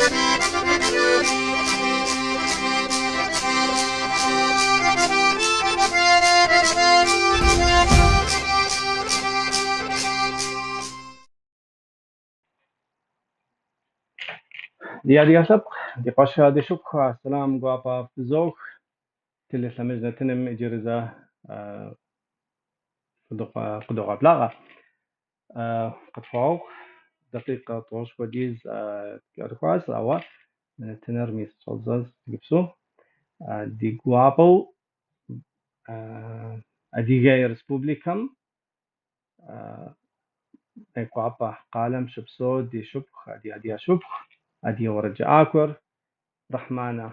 Ди адыгэ лъэпкъ, ди къуэшхэ, ди шыпхъухэ, сэлам гуапэ фызох. Телелъэмыж нэтыным иджыри зэ къыдогъэблагъэ. Къытхуэгъэгъу дакъикъэ 30 хуэдиз кӏэрыхуащ, ауэ нэтыныр мис щӏэддзэнщ иджыпсту. Ди гуапэу Адыгей Республикэм Мейкъуапэ къалэм щыпсэу ди шыпхъу, ди адыгэ шыпхъу, адыгэ уэрэджыӏакӏуэр Рахьманэ,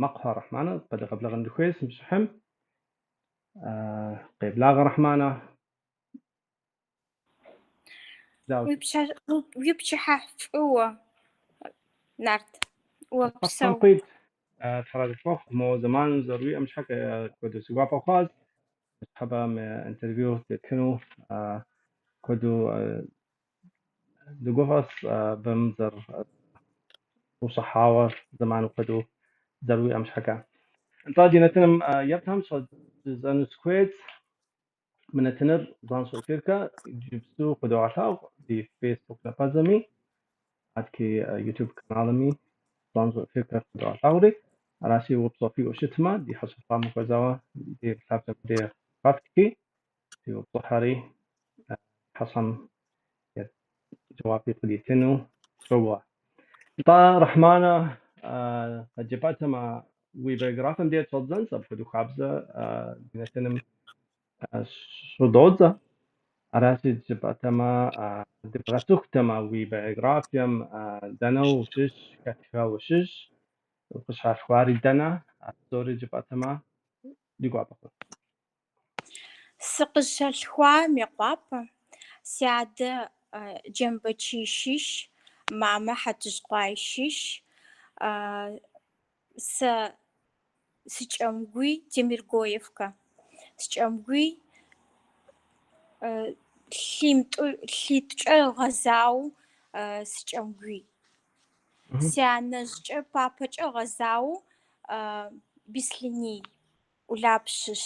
Мэкъухьэ Рахьманэ къедгъэблэгъэн дыхуейщ мы пшыхьым. Къеблагъэ, Рахьманэ. Уи пчыхьэ фӏыуэ, Нарт. Уопсэу. Тхьэразэ тхуэхъу, мо зэман зэрыуиӏэм щхьэкӏэ куэду си гуапэ хъуащ. Ныщхьэбэ мы интервью тетхыну куэду дыгуфӏэс абым зэрыущӏыхьауэ зэман куэду зэрыуиӏэм щхьэкӏэ. Нтӏэ, ди нэтыным еплъхэм щӏэздзэну сыхуейт. Мы нэтыныр занщӏэу эфиркэ иджыпсту къыдогъэлъагъу ди Facebook напэзэми, адэкӏи YouTube каналми занщӏэу эфиркэ къыдогъэлъагъури. Аращи, упщӏэ фиӏэу щытмэ, ди хьэщӏэ лъапӏэм хуэзауэ ди лъабжьэм деж къэфтхи, фи упщӏэхэри хьэщӏэм жэуапи къыдитыну согугъэ. Нтӏэ, Рахьманэ, къыджепӏэтэмэ, уи биографием деж щӏэддзэнщ, апхуэдэу хабзэ ди нэтыным щӏыдодзэ. Аращи, жыпӏэтэмэ, дыбгъэцӏыхутэмэ уи биографием дэнэ ущыщ, хэтхэ ущыщ, укъыщалъхуари дэнэ, а псори жыпӏэтэмэ, ди гуапэ хъунт. Сыкъыщалъхуа Мейкъуапэ, си адэ Джамбэчый щыщ, мамэ Хьэтыжькъуай щыщ. Сэ сыкӏэмгуи Темиргоевкэ. Сыкӏэмгуи лъитӏкӏэ гъэзау сыкӏэмгуи. Си анэжькӏэ папэкӏэ гъэзау Беслъэней Улап щыщ.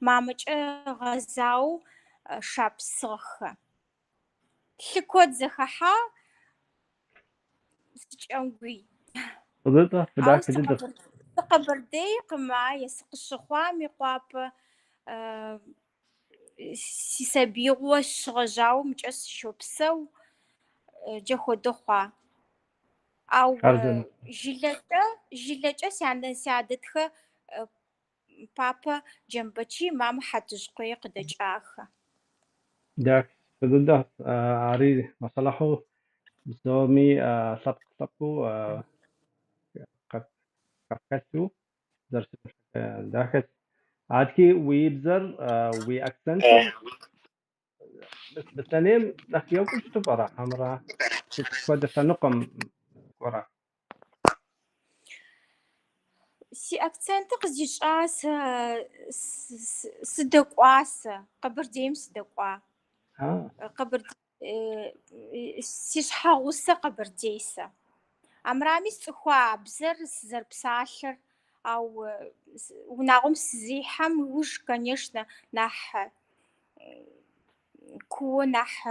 Мамэкӏэ гъэзау Шапсыгъхэ. Лъы куэд зэхыхьа сыкӏэмгуи. Фӏы Ауэ дахэ дыдэ. Сыкъэбэрдейкъым, ае, сыкъыщыхъуа Мейкъуапэ, си сабиигъуэ щыгъэжьауэ мыкӏэ сыщопсэу, джэ хуэдэ хъуа. Ауэ Хъарзынэ. жылэкӏэ си анэ си адэтхэ папэ Джамбэчый, мамэ Хьэтыжькъуей къыдэкӏахэ. Дахэ фӏы дыдэ. Ари мэсэлэхьу псоми лъэпкъ лъэпкъыу къэфхэлъу зэрыщытым дахэщ. Адэкӏи уи бзэр, уи акцентыр Беслъэнейм нэхъ екӏуу щыту пӏэрэ, хьэмэрэ сыт хуэдэ лъэныкъуэм кӏуэрэ? Си акцентыр къыздищӏа сэ сыдэкӏуа сэ, Къэбэрдейм сыдэкӏуа. Си щхьэгъусэ къэбэрдей сэ. Амырами сцӏыхуа бзэр сызэрыпсалъэр, ауэ унагъуэм сызихьэм иуж, конечно, нэхъ кууэ нэхъ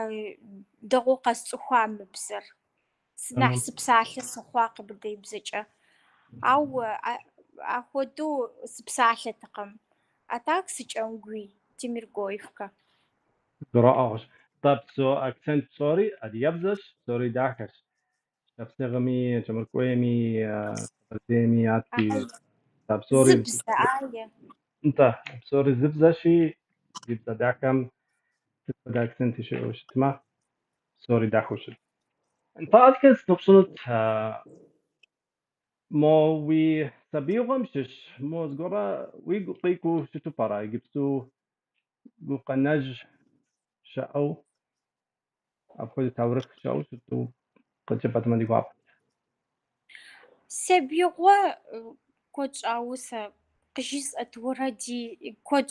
дэгъуэу къэсцӏыхуа мы бзэр. Нэхъ сыпсалъэ сыхъуа къэбэрдеибзэкӏэ. Ауэ ахуэдэу сыпсалъэтэкъым. А так сыкӏэмгуи, Темиргоевкэ. Гурыӏуэгъуэщ. Нтӏэ, псо акцент псори адыгэбзэщ, псори дахэщ. Шапсыгъми, Кӏэмыргуейми, Къэбэрдейми, адэкӏи а псори Зы бзэ, ае. Нтӏэ, псори зы бзэщи, ди бзэ дахэм сыт хуэдэ акценти щыӏэу щытмэ, псори дахэу щыт. Нтӏэ, адэкӏэ сыноупщӏынут, мо уи сабиигъуэм щыщ, мо зыгуэрэ уигу къикӏыу щыту пӏэрэ иджыпсту гукъэнэж щыӏэу, апхуэдэ таурыхъ щыӏэу щыту къыджепӏэтэмэ ди гуапэт. Сабиигъуэ куэд щӏауэ сэ къыжысӏэт уэрэди куэд.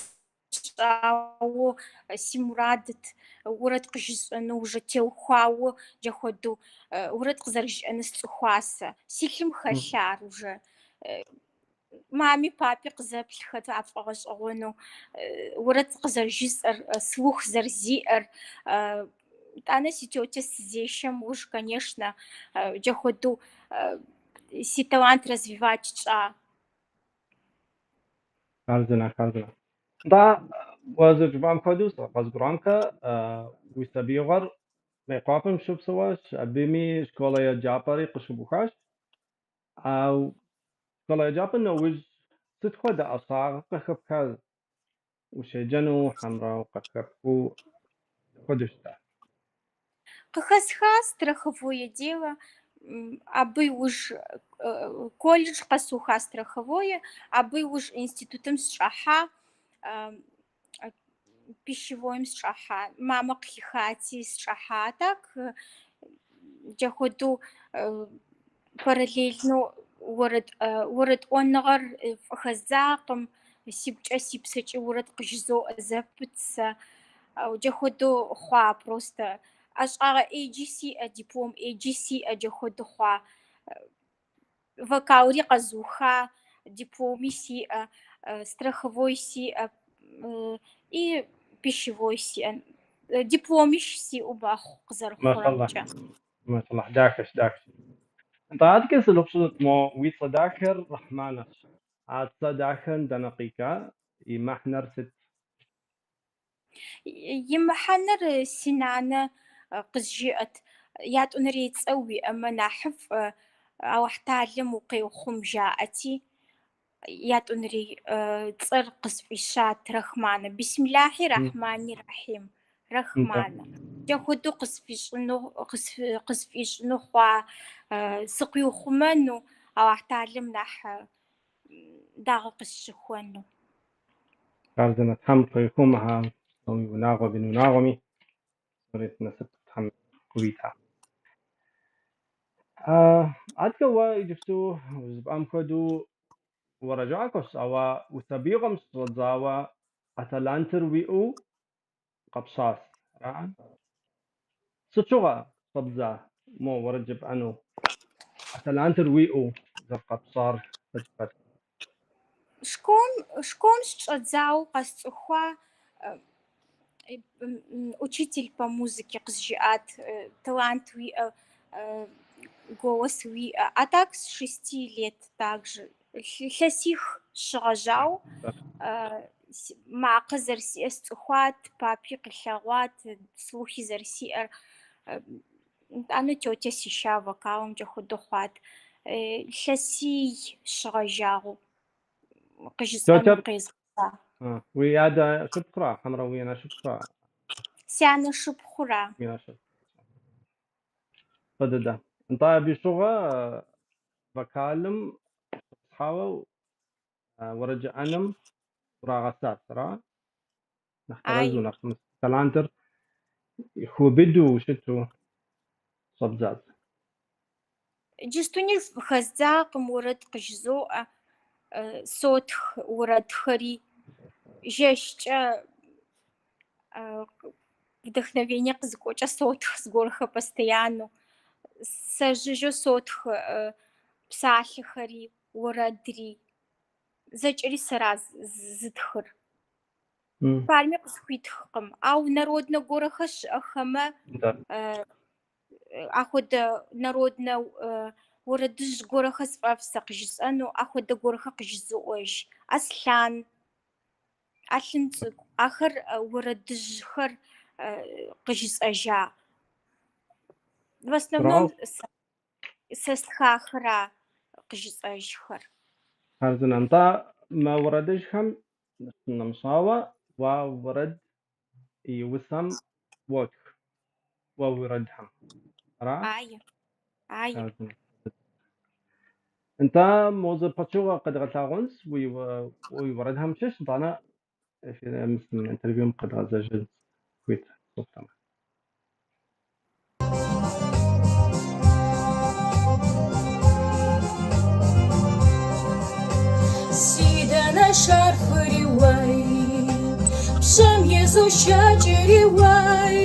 щӏауэ си мурадт уэрэд къыжысӏэну уже теухуауэ джахуэдэу уэрэд къызэрыжиӏэну сцӏыхуа сэ. Си лъым хэлъ ар уже. Мами папи къызэплъхэт яфӏэгъэщӏэгъуэну уэрэд къызэрыжысӏэр, слух зэрызиӏэр. Итӏанэ си тетя сызешэм уж, конечно, джахуэдэу си талант развивать тщӏа. Хъарзынэ, хъарзынэ. Нтӏэ, уэ зэрыжыпӏам хуэдэу, сэ къызгурыӏуамкэ, уи сабиигъуэр Мейкъуапэм щыпсэуащ, абыми школэ еджапӏэри къыщыбухащ. Ауэ школэ еджапӏэ нэужь сыт хуэдэ ӏэщӏагъэ къыхэпха ущеджэну хьэмрэ къыхэпхыу хуэдэу щыта? Къыхэсха страховое дело, абы иуж колледж къэсуха страховое, абы иуж институтым сщӏэхьа, пищевойм сщӏэхьа, мамэ къыхихати сщӏэхьа. А так джахуэдэу параллельно уэрэд ӏуэныгъэр фӏыхэздзакъым, сигукӏэ си псэкӏи уэрэд къыжызоӏэ зэпыт сэ. Джахуэдэу хъуа просто. ӏэщӏагъэ ӏеджи сиӏэ, диплом ӏеджи сиӏэ джахуэдэу хъуа. Вокалри къэзуха, дипломи сиӏэ, страховой сиӏэ и пищевой сиӏэ. Дипломищ сиӏэу мэхъу къызэрыхъурэмкӏэ. Машаллахь, дахэщ, дахэщ. Нтӏэ, адэкӏэ сыноупщӏынут, мо уи цӏэ дахэр Рахманэщ. А цӏэ дахэр дэнэ къикӏа, и мыхьэнэр сыт? И мыхьэнэр си нанэ къызжиӏэт. Ятӏонэрей цӏэ уиӏэмэ нэхъыфӏ, Алыхьталэм укъеухъум жаӏэти, ятӏонэрей цӏэр къысфӏищат Рахманэ. Бисмиллахьи Рахмани Рахьим. Рахманэ. Джахуэдэу къысфӏищӏыну хъуа, сыкъиухъумэну, Алыхьталэм нэхъ дагъэ къысщыхуэну. Хъарзынэ, Тхьэм къуихъумэ, псоми унагъуэ, бынунагъуэми, псори насып Тхьэм къыуита. Адэкӏэ уэ иджыпсту жыпӏам хуэдэу уэрэджыӏакӏуэщ, ауэ уи сабиигъуэм щыщӏэдзауэ а талантыр уиӏэу къэпщӏащ, ара? Сыт щыгъуэ щӏэбдза мо уэрэд жыпӏэну? А талантыр уиӏэу зэрыкъэпщӏар сыт хуэдэ? Школым щыщӏэдзауэ къэсцӏыхуа учитель по музыке къызжиӏат, талант уиӏэ, голос уиӏэ. А так с 6 лет также. Илъэсих щыгъэжьауэ макъэ зэрысиӏэр сцӏыхуат, папи къилъэгъуат, слухи зэрысиӏэр. Итӏанэ тетя сиша вокалымкӏэ хуэдэу хъуат. Илъэсий щыгъэжьагъэу къыжысӏэну Тетяр къезгъэжьа. Уи адэ шыпхъура, хьэмэрэ уи анэ шыпхъура? Си анэ шыпхъура. Уи анэ шыпхъу. Фӏы дыдэ. Нтӏэ, абы щыгъуэ вокалым щӏэтӏысхьауэ уэрэд жыӏэным урагъэсащ, ара? Нэхъ тэрэзу, Ай. нэхъ талантыр хуэбыдэу щыту щӏэбдзащ. Иджыстуни хэздзакъым, уэрэд къыжызоӏэ, сотх уэрэдхэри. Жэщкӏэ вдохновение къызыкӏуэкӏэ сотх зыгуэрхэр постоянно. Сэ жыжьэу сотх псалъэхэри, уэрэдри. Зэкӏэри сэра зытхыр. Парми къысхуитхкъым. Ауэ народнэ гуэрэхэр щыӏэхэмэ, ахуэдэ народнэ уэрэдыжь гуэрэхэр сфӏэфӏ сэ къыжысӏэну, ахуэдэ гуэрэхэр къыжызоӏуэж. Аслъан, Алъын цӏыкӏу, ахэр уэрэдыжьхэр къыжысӏэжа. В основном сэ стхахэра къыжысӏэжхэр. Хъарзынэ. Нтӏэ, мы уэрэдыжьхэм нэмыщӏауэ, уэ уэрэд и усэм уотх, уэ уэрэдхэм. Ара? Ай, ай. Хъарзынэ. Нтӏэ, мо зы пычыгъуэ къэдгъэлъагъуэнщ уи уэрэдхэм щыщ, нтӏанэ интервьюм къэдгъэзэжынщ хуит сыхъутэмэ. Си дэнэ шарфыри уэй, Сыкъызишэкӏри уай,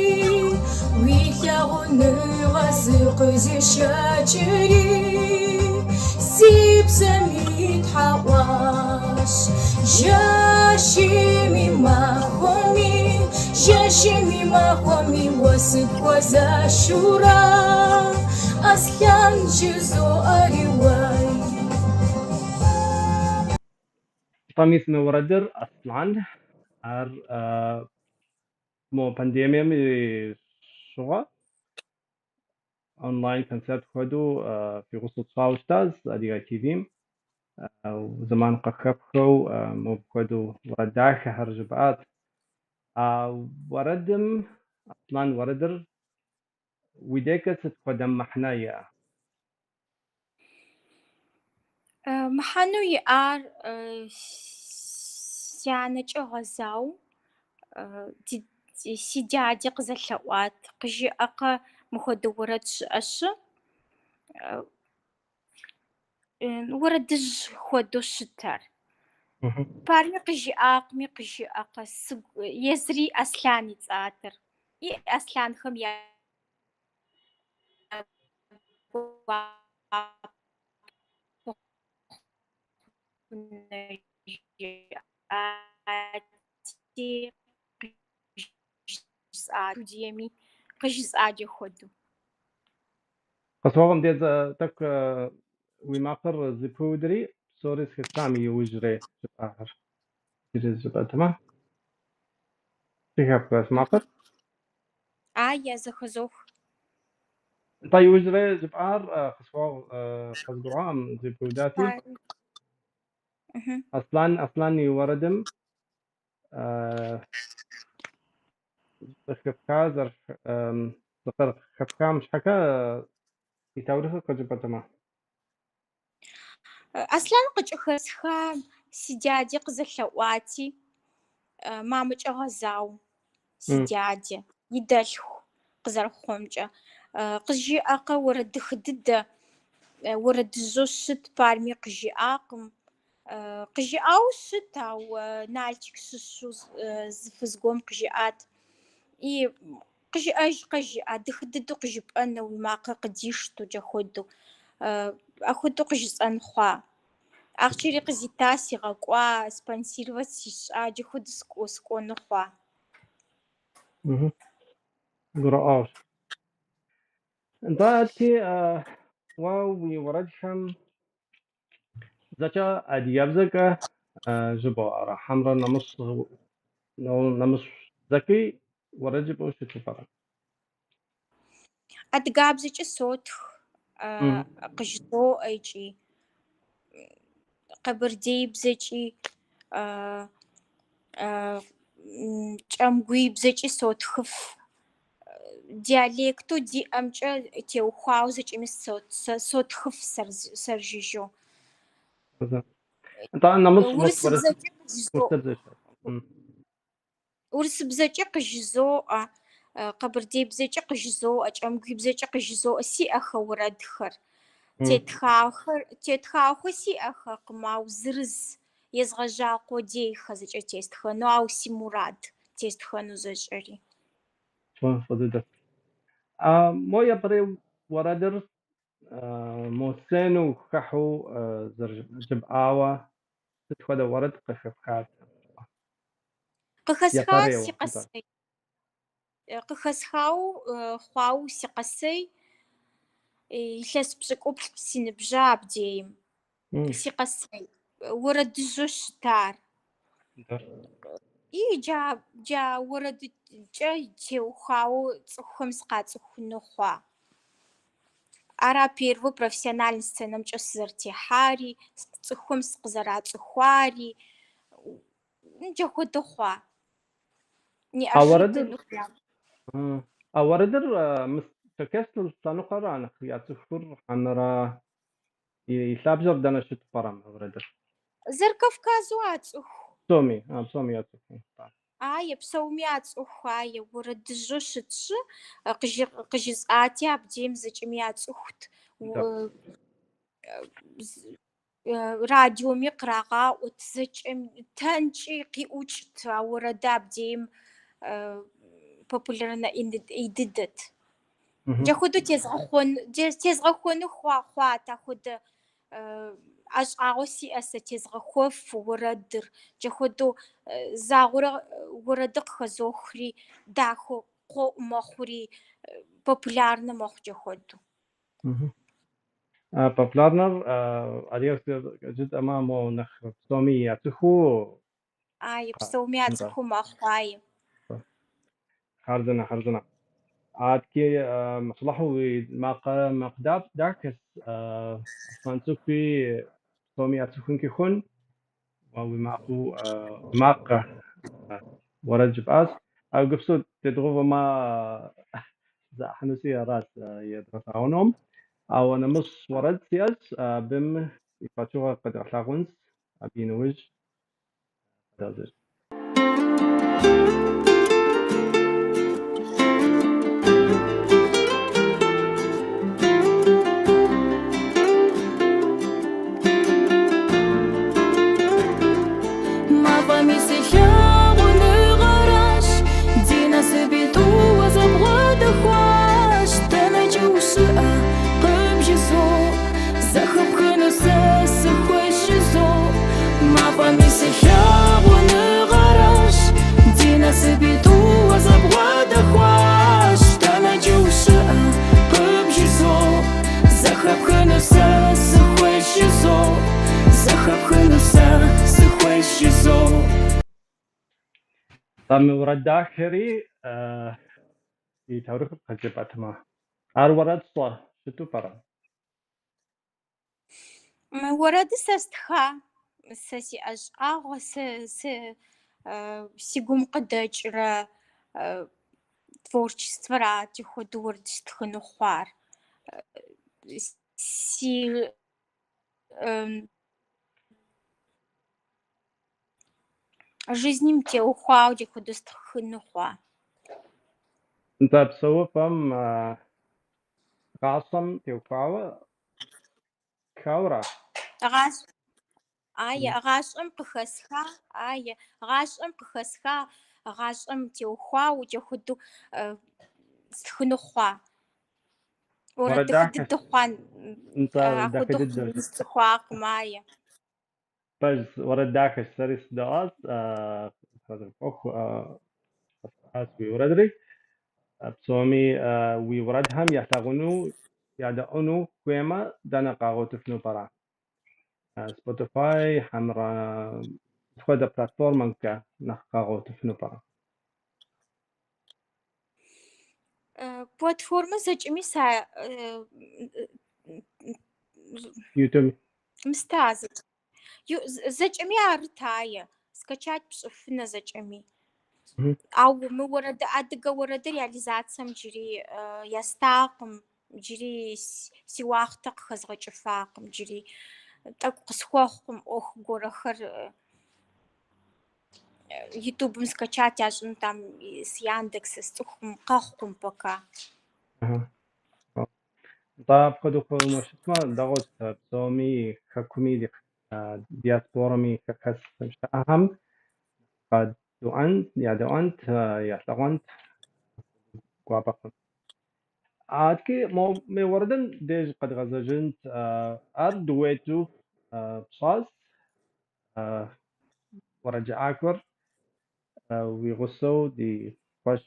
уи лъагъуныгъэ сыкъызишэкӏри, си псэм итхьэкъуащ. Жэщими махуэми, жэщими махуэми уэ сыпхуэзэшурэ, Аслъэн жызоӏэри уай. Нтӏэ, мис мы уэрэдыр Аслъэн, ар мо пандемием и щыгъуэ онлайн концерт хуэдэу фи гъусэу тщӏауэ щытащ Адыгэ ТВ-м. Зэман къыхэпхыу мопхуэдэу уэрэд дахэхэр жыпӏат. А уэрэдым, Аслъэн уэрэдыр уи декӏэ сыт хуэдэ мыхьэнэ иӏэ? Мыхьэнэу иӏар си анэкӏэ гъэзау си дяди къызэлъэӏуат, къыжиӏэкъэ мыхуэдэ уэрэд щыӏэщы, уэрэдыжь хуэдэу щыт ар. Парми къыжиӏакъыми къыжиӏэкъэ, езыри Аслъэн и цӏатэр. И Аслъэнхэм я жиӏати, къыжысӏа студиеми къыжысӏакӏэ хуэдэу. Къысхуэгъум дей тӏэкӏу уи макъыр зэпыудри, псори схэтам иужьрей жыпӏахэр. Иджыри жыпӏэтэмэ. Зэхэпхрэ си макъыр? Ая, зэхызох. Нтӏэ, иужьрей жыпӏар къысхуэгъу къызгурыӏуам зэпыудати. Аслъэн, Аслъэн и уэрэдым зэхэпха зыкъыхэпхам щхьэкӏэ и таурыхъыр къыджепӏэтэмэ. Аслъэн къыкӏыхэсха си дяди къызэлъэӏуати, мамэкӏэ гъэзау си дядэ, и дэлъху къызэрыхъумкӏэ. Къызжиӏэкъэ уэрэдых дыдэ, уэрэдыжьу щыт парми къыжиӏакъым. Къыжиӏауэ щыт, ауэ Налчик щыщу зы фыз гуэрым къыжиӏат. И къыжиӏэжкъэ жиӏа, дыхы дыдэу къыжыпӏэну, уи макъыр къыдишту джа хуэдэу. Ахуэдэу къыжысӏэн хъуа. Ахъшэри къызита, сигъэкӏуа, спонсировать сищӏа, джа хуэдэу сыкӏуэну хъуа. Гурыӏуэгъуэщ. Нтӏэ, адэкӏи уэ уи уэрэдхэм зэкӏэ адыгэбзэкӏэ жыбоӏэрэ, хьэмэрэ нэмыщӏ бзэкӏи уэрэд жыпӏэу щыту пӏэрэ? Адыгабзэкӏэ сотх, къыжызоӏэ икӏи къэбэрдеибзэкӏи, кӏэмгуибзэкӏи сотхыф. Диалекту диӏэмкӏэ теухуауэ зэкӏэми сотхыф сэржыжьэу. Нтӏэ, нэмыщӏ Урысыбзэкӏэ къыжызоӏэ. урысыбзэкӏэ. Урысыбзэкӏэ къыжызоӏэ, къэбэрдеибзэкӏэ къыжызоӏэ, кӏэмгуибзэкӏэ къыжызоӏэ, сиӏэхэ уэрэдхэр. Тетхахэр сиӏэхэкъым, ауэ зырыз езгъэжьа къудейхэ зэкӏэ тестхэну, ауэ си мурад тестхэну зэкӏэри. Фӏы дыдэ. Мо япэрей уэрэдыр мо сценэу ухыхьэу зэрыжыпӏауэ сыт хуэдэ уэрэд къыхэпхат? Къыхэсха Япэрейуэ, си нтӏэ. Къэсэй. Къыхэсхау хъуау си Къэсэй илъэс пщӏыкӏуплӏ си ныбжьа абдейм. Си Къэсэй уэрэдыжьу щытар. И джа уэрэдкӏэ теухуауэ цӏыхухэм сыкъацӏыхуну хъуа. Ара первый профессиональный сценэмкӏэ сызэрытехьари, цӏыхухэм сыкъызэрацӏыхуари, джа хуэдэ хъуа. А уэрэдыр Неожиданно прям. А уэрэдыр мыс Черкес лъэныкъуэра нэхъ яцӏыхур хьэмэрэ и лъабжьэр дэнэ щыту пӏэрэ мы уэрэдыр? Зэры-Кавказу ацӏыху. Псоми, псоми яцӏыху. Ае, псоми яцӏыху, ае, уэрэдыжьу щытщы, къыжысӏати, абдейм зэкӏэми яцӏыхут. Радиоми кърагъаӏуэт, зэкӏэм тэнкӏи къиӏукӏт а уэрэд абдейм. Популярнэ ӏей дыдэт. Джахуэдэу тезгъэхуэну хъуат, ахуэдэ ӏэщӏагъэу сиӏэ сэ тезгъэхуэфу уэрэдыр. Джахуэдэу загъуэрэ уэрэдыр къыхэзохри, дахэу къоӏу мэхъури, популярнэ мэхъу джахуэдэу. Популярнэр адыгэбзэкӏэ жытӏэмэ, мо нэхъ псоми яцӏыхуу. Ай, псоми яцӏыхуу мэхъу, ай. Хъарзынэ, хъарзынэ. Аткӏи мэсэлэхьу уи макъ макъ дахэс, Аслъэн цӏыкӏуи псоми яцӏыхункӏи хъун, уэ уи макъыу макъ уэрэд жыпӏащ. Ауэ иджыпсту тедгъэувэмэ зэӏыхьэнуси аращ едгъэлъагъунум. Ауэ нэмыщӏ уэрэд сиӏэщ, абым и пычыгъуэ къэдгъэлъагъунщ, абы и нэужь къэдгъэзэж. Мафӏэм ис и лъагъуныгъэращ, ди насыпи тӏууэ зэбгъэдэхуащ. Дэнэкӏэ ущыӏэ къыбжызоӏэ, зэхэпхыну сэ сыхуейщ жызоӏэ. Мафӏэм ис и лъагъуныгъэращ, ди насыпи тӏууэ зэбгъэдэхуащ. Дэнэкӏэ ущыӏэ къыбжызоӏэ, зэхэпхыну сэ сыхуейщ жызоӏэ. Зэхэпхыну сэ сыхуейщ жызоӏэ. Мы уэрэд дахэри и таурыхъыр къызжепӏэтмэ. Ар уэрэд щӏэ щыту пӏэрэ? Мы уэрэдыр сэ стха, сэ си ӏэщӏагъэ, сэ си гум къыдэкӏрэ творчествэра апхуэдэу уэрэд стхыну хъуар. Си жизним теухуауэ апхуэдэу стхыну хъуа. Нтӏэ, псэупӏэм гъащӏэм теухуауэ тхауэра? Ае, гъащӏэм къыхэсха, ае, гъащӏэм къыхэсха, гъащӏэм теухуауэ апхуэдэу стхыну хъуа. Уэрэд Уэрэд дахэ дахэщ. дыдэ хъуа, Нтӏэ, дахэ апхуэдэу дыдэщ. сцӏыхуакъым, ае. Пэж, уэрэд дахэщ. Сэри сыдэӏуащ, ӏуэху къэсӏащ уи уэрэдри. Псоми уи уэрэдхэм ялъагъуну, ядэӏуэну хуеймэ, дэнэ къагъуэтыфыну пӏэрэ? Spotify хьэмэрэ сыт хуэдэ платформэмкӏэ нэхъ къагъуэтыфыну пӏэрэ? Платформэ зэкӏэми са YouTube. Мыста зэкӏэми арыт ае, скачать пщӏыфынэ зэкӏэми. Ауэ мы уэрэд, адыгэ уэрэдыр реализацэм джыри ястакъым, джыри си уахътэ къыхэзгъэкӏыфакъым, джыри тӏэкӏу къысхуэхъукъым ӏуэху гуэрэхэр Ютубым скачать ящӏыну там с Яндекса сцӏыхукъым, къэхъукъым пока. Нтӏэ, апхуэдэу хъуну щытмэ, дэгъуэт псоми хэкуми диаспорэми хэхэсым щыӏэхэм къадэӏуэнт, ядэӏуэнт, ялъагъуэнт, гуапэ хъунт. Аткӏи мо мы уэрэдым деж къэдгъэзэжынт, ар дуэту пщӏащ, уэрэджыӏакӏуэр уи гъусэу ди къуэш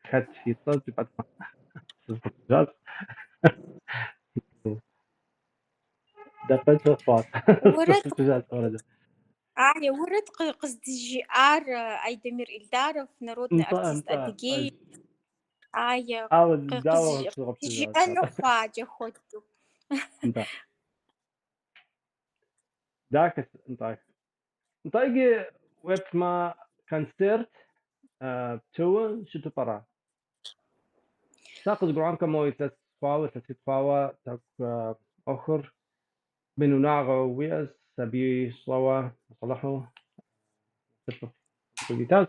хэт и цӏэр жыпӏэтмэ, сызгъэпэжащ. Дакъикъэ хъуат. Уэрэд Сызгъэпэжащ уэрэдыр. Ае, уэрэд къыздызжиӏар Айдамир Эльдаров, народный Нтӏэ, артист нтӏэ, Адыгей. пэж. Ае, Ауэ дауэ сызгъэпэжащ къызжиӏэну ар? хъуа апхуэдэу. Нтӏэ. Дахэщ, нтӏэ. Нтӏэ, иджы уеплъмэ концерт птыуэ щыту пӏэрэ? Сэ къызгурыӏуэмкӏэ мо илъэс хъуауэ, илъэситӏ хъуауэ тӏэкӏу ӏуэхур бынунагъуэ уиӏэщ, сабий щӏэуэ мэсэлэхьу къывитащ.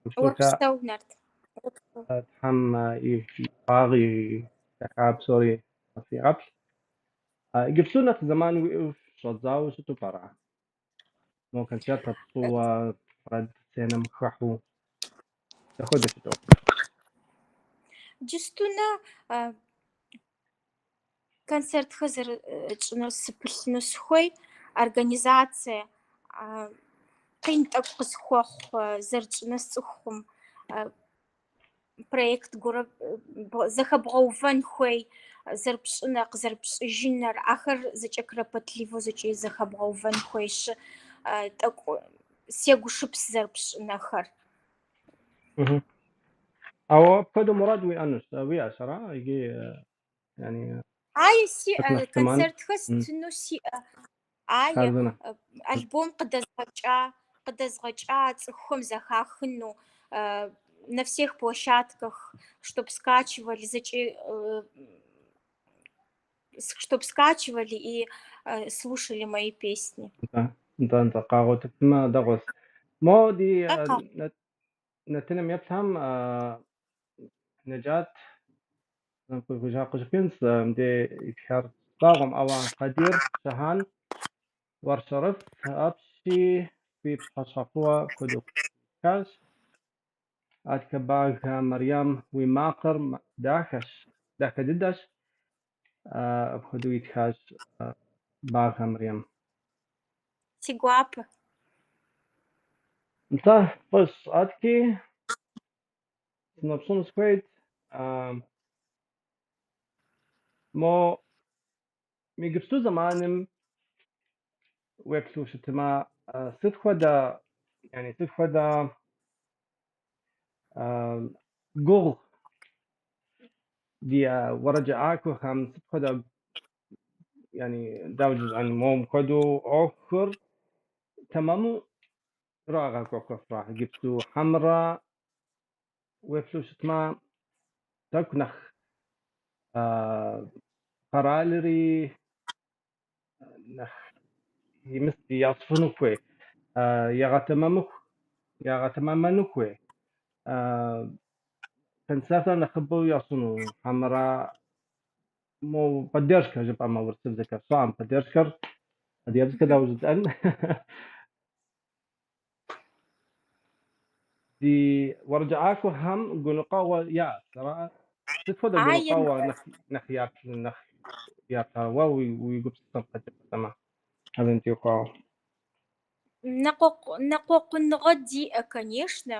Упсэу, Нарт. Упсэу. Тхьэм и фӏагъ, и дахагъэ псори фигъэплъ. Иджыпсту нэхъ зэман уиӏэу щӏэдзауэ щыту пӏэрэ? Мо концерт пщӏыуэ уэрэд сценэм хэхьэу дапхуэдэу щыт ӏуэхур? Иджыстунэ концертхэр зэрытщӏынур сыпылъыну сыхуей, организацие къин тӏэкӏу къысхуэхъу зэрытщӏынур сцӏыхукъым. Проект гуэрэ зэхэбгъэувэн хуей, зэрыпщӏынэр, къызэрыпщӏыжынэр, ахэр зэкӏэ кропотливо зэкӏэ зэхэбгъэувэн хуейщи, тӏэкӏу сегушыпс зэрыпщӏынэхэр. Ауэ апхуэдэу мурад уиӏэнущ, уиӏэщ, ара? Иджы, yani Ае, сиӏэ, концертхэр стыну сиӏэ. Ае, альбом къыдэзгъэкӏа цӏыхухэм зэхахыну, на всех площадках, чтоб скачивали, зэкӏэ чтоб скачивали и слушали мои песни. Нтӏэ, нтӏэ, нтӏэ, къагъуэтыфмэ дэгъуэщ. Мо ди нэтыным еплъхэм Нэджат къыщӏэкӏынщ мыбдей итхар слъагъум, ауэ Къадир Щэхьан Уэршэрыф апщий, фи пщыхьэщхьэ фӏыуэ апхуэдэу итхащ. Аткэ Багъэ Марьям уи макъыр дахэщ, дахэ дыдэщ, апхуэдэу итхащ Багъэ Марьям. Си гуапэ. Нтӏэ, фӏыщ, аткӏи сыноупщӏыну сыхуейт. Мо иджыпсту зэманым уеплъу щытмэ, сыт хуэдэ, yani сыт хуэдэ гугъу ди уэрэджыӏакӏуэхэм, сыт хуэдэ, yani дауэ жысӏэн, мо мыпхуэдэу ӏуэхур тэмэму ирагъэкӏуэкӏыфрэ иджыпсту хьэмэрэ уеплъу щытмэ, тӏэкӏу нэхъ къэралри нэхъ ящӏыфыну хуей, ягъэтэмэмыну хуей, концертыр нэхъыбэу ящӏыну, хьэмэрэ мо поддержкэ жыпӏэмэ урысыбзэкӏэ сщӏэкъым, поддержкэр адыгэбзэкӏэ дауэ жытӏэн? Ди уэрэджыӏакӏуэхэм гуныкъуэгъуэ яӏэщ, ара? Сыт хуэдэ гуныкъуэгъуэ нэхъ нэхъ яплъа уэ уи гупсысэм къэкӏыпӏэмэ, абым теухуауэ? Ныкъуэкъуныгъэ диӏэ, конечно.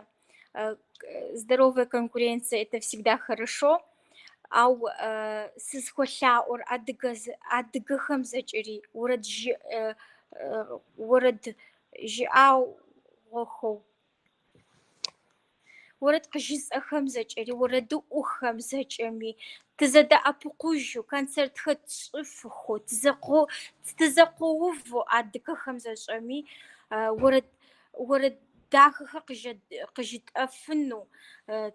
Здоровая конкуренция – это всегда хорошо. Ауэ сызыхуэлъаӏуэр адыгэхэм зэкӏэри уэрэд жыӏауэхэу, уэрэд къыжысӏэхэм зэкӏэри, уэрэдыӏухэм зэкӏэми, дызэдэӏэпыкъужу, концертхэр тщӏыфыху, дызэкъуэуву адыгэхэм зэщӏэми, уэрэд дахэхэр къыжытӏэфыну,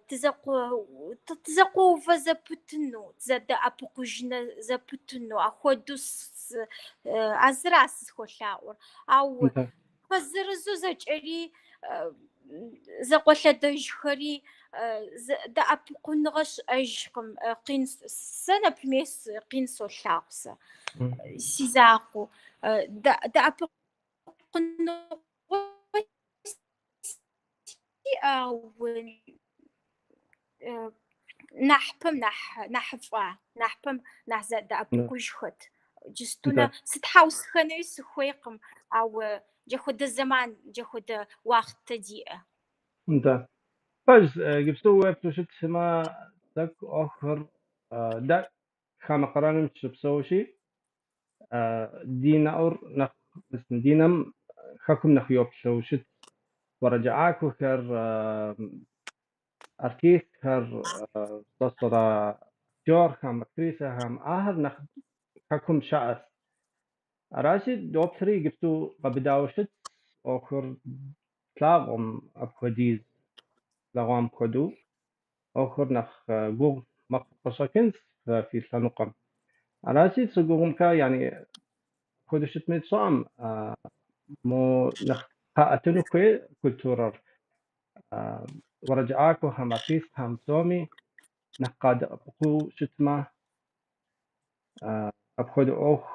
дызэкъуэувэ зэпытыну, дызэдэӏэпыкъужынэ зэпытыну, ахуэдэу а зыра сызыхуэлъаӏуэр. Ауэ зырызу зэкӏэри зэкъуэлъэдэжхэри дэӏэпыкъуныгъэ щыӏэжкъым. Къин сэ, например, къин солъагъу сэ си закъуэу. Дэӏэпыкъуныгъэ сиӏэу нэхъпэм нэхъыфӏа, нэхъпэм нэхъ зэдэӏэпыкъужхэт. Иджыстунэ сытхьэусыхэнуи сыхуейкъым, ауэ джэхуэдэ зэман, джэхуэдэ уахътэ диӏэ. Нтӏэ. Пэжщ, иджыпсту уеплъу щытмэ, тӏэкӏу ӏуэхур дэ хамэ къэралым щыпсэущи, ди нэӏур нэхъ, ди нэм хэкум нэхъ йоплъэу щыт. Уэрэджыӏакӏуэхэр, артистхэр, сщӏэрэ актёрхэм, актрисэхэм, ахэр нэхъ хэкум щыӏэщ. Аращи, доплъри иджыпсту къэбыдауэ щыт ӏуэхур тлъагъум апхуэдиз тлъэгъуам хуэдэу ӏуэхур нэхъ гугъу мэхъу къыщӏэкӏынщ фи лъэныкъуэм. Аращи, сыгугъумкэ, yani апхуэдэу щытми тщӏэкъым, мо нэхъ къаӏэтыну хуей культурэр. Уэрэджыӏакӏуэхэм, артистхэм псоми нэхъ къадэӏэпыкъуу щытмэ, апхуэдэ ӏуэху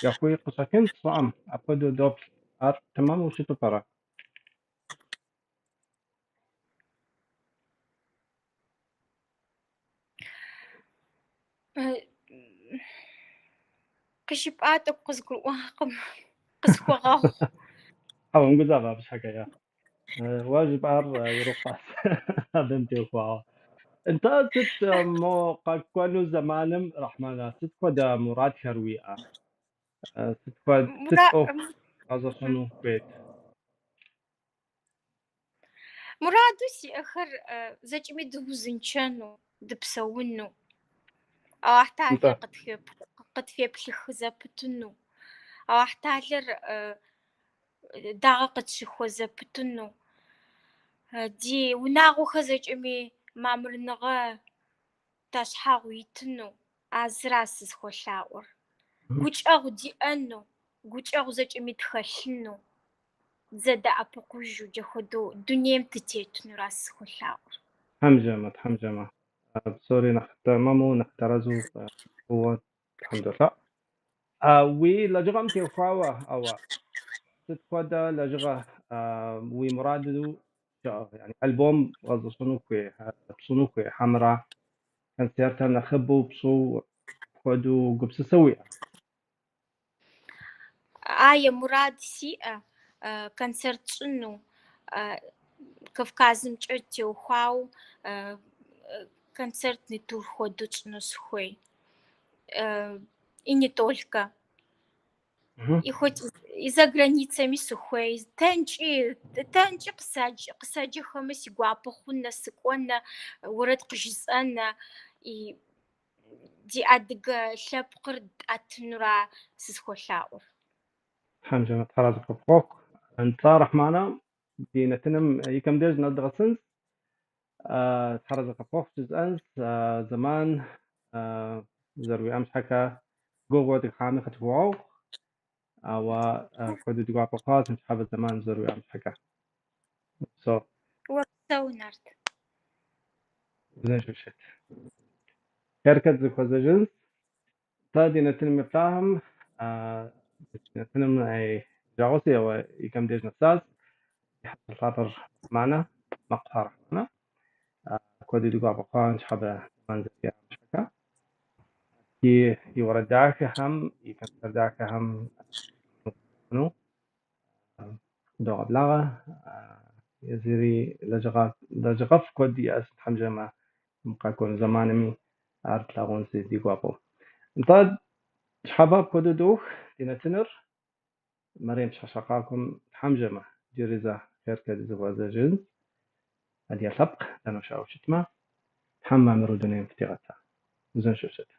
яхуей къыщӏэкӏынщ, тщӏэкъым, апхуэдэу доплъ. Ар тэмэму щыту пӏэрэ? Къыжыпӏа тӏэкӏу къызгурыӏуакъым. Къысхуэгъэгъу. Хьэуэ, умыгузавэ абы щхьэкӏэ, я. Уэ жыпӏар ирокъуас абым теухуауэ. Нтӏэ, сыт мо къэкӏуэну зэманым, Рахьманэ, сыт хуэдэ мурадхэр уиӏэ? Сыт Мура ӏуэху гъэзэщӏэну хуейт? Мураду сиӏэхэр зэкӏэми дыузыншэну, дыпсэуну, Аллахь Нтӏэ. Таалэр къытфеплъых зэпытыну, Аллахь Таалэр дагъэ къытщыхуэ зэпытыну, ди унагъуэхэр зэкӏэми мамырныгъэ тащхьэгъу итыну, а зыра сызыхуэлъаӏуэр. Гукӏэгъу диӏэну, гукӏэгъу зэкӏэми тхэлъыну, дызэдэӏэпыкъужу, джэхуэдэу дунейм дытетынура сызыхуэлъаӏуэр. Тхьэмжэмэ, тхьэмжэмэ. Псори нэхъ тэмэму, нэхъ тэрэзу фӏыуэ Тхьэм долъэӏу. Уи лэжьыгъэм теухуауэ, ауэ, сыт хуэдэ лэжьыгъэ уи мураду щыӏэ? Yani альбом гъэзэщӏэну хуей, пщӏыну хуей, хьэмэрэ концертыр нэхъыбэу пщӏыу хуэдэу гупсысэ уиӏэ? Ае, мурад сиӏэ, концерт щӏыну, Кавказымкӏэ теухуауэ концертный тур хуэдэу тщӏыну сыхуей. И не только. И хоть и за границэми сыхуей, тэнкӏи къысаджэхэмэ си гуапэ хъунэ, сыкӏуэнэ, уэрэд къыжысӏэнэ, и ди адыгэ лъэпкъыр дӏэтынура сызыхуэлъаӏуэр. Тхьэмжэмэ, Тхьэразэ къыпхуэхъу. Нтӏэ, Рахьманэ, ди нэтыным и кӏэм деж нэдгъэсынщ. Тхьэразэ къыпхуэхъу жысӏэнщ, зэман зэрыуиӏэм щхьэкӏэ гугъу дыхьами къытхуэгъэгъу, ауэ куэду ди гуапэ хъуащ ныщхьэбэ зэман зэрыуиӏэм щхьэкӏэ. Упсэу. Упсэу, Нарт. Узыншэу щыт. Херкэ дызэхуэзэжынщ. Сэ ди нэтыным еплъахэм, ди нэтыным жагъуэ ауэ и кӏэм деж нэсащ. Ди хьэщӏэ лъапӏэр Рахьманэ, Мэкъухьэ Рахьманэ. Куэду ди гуапэ хъуа ныщхьэбэ зэман зэриӏам щхьэкӏэ. И уэрэд дахэхэм, и концерт дахэхэм догъэблагъэ. Езыри лэжьыгъэфӏ куэд иӏэщ тхьэмжэмэ къэкӏуэну зэманми ар тлъагъунщ ди гуапэу. Нтӏэ, щхьэбэ апхуэдэу доух ди нэтыныр. Мэрем пщхьэщэкъакӏуэм тхьэмжэмэ иджыри зэ херкэ дызэхуэзэжынщ. Адыгэ лъэпкъ дэнэ щыӏэу щытмэ, Тхьэм мамыру дунейм фытигъэта. Узыншэу щыт.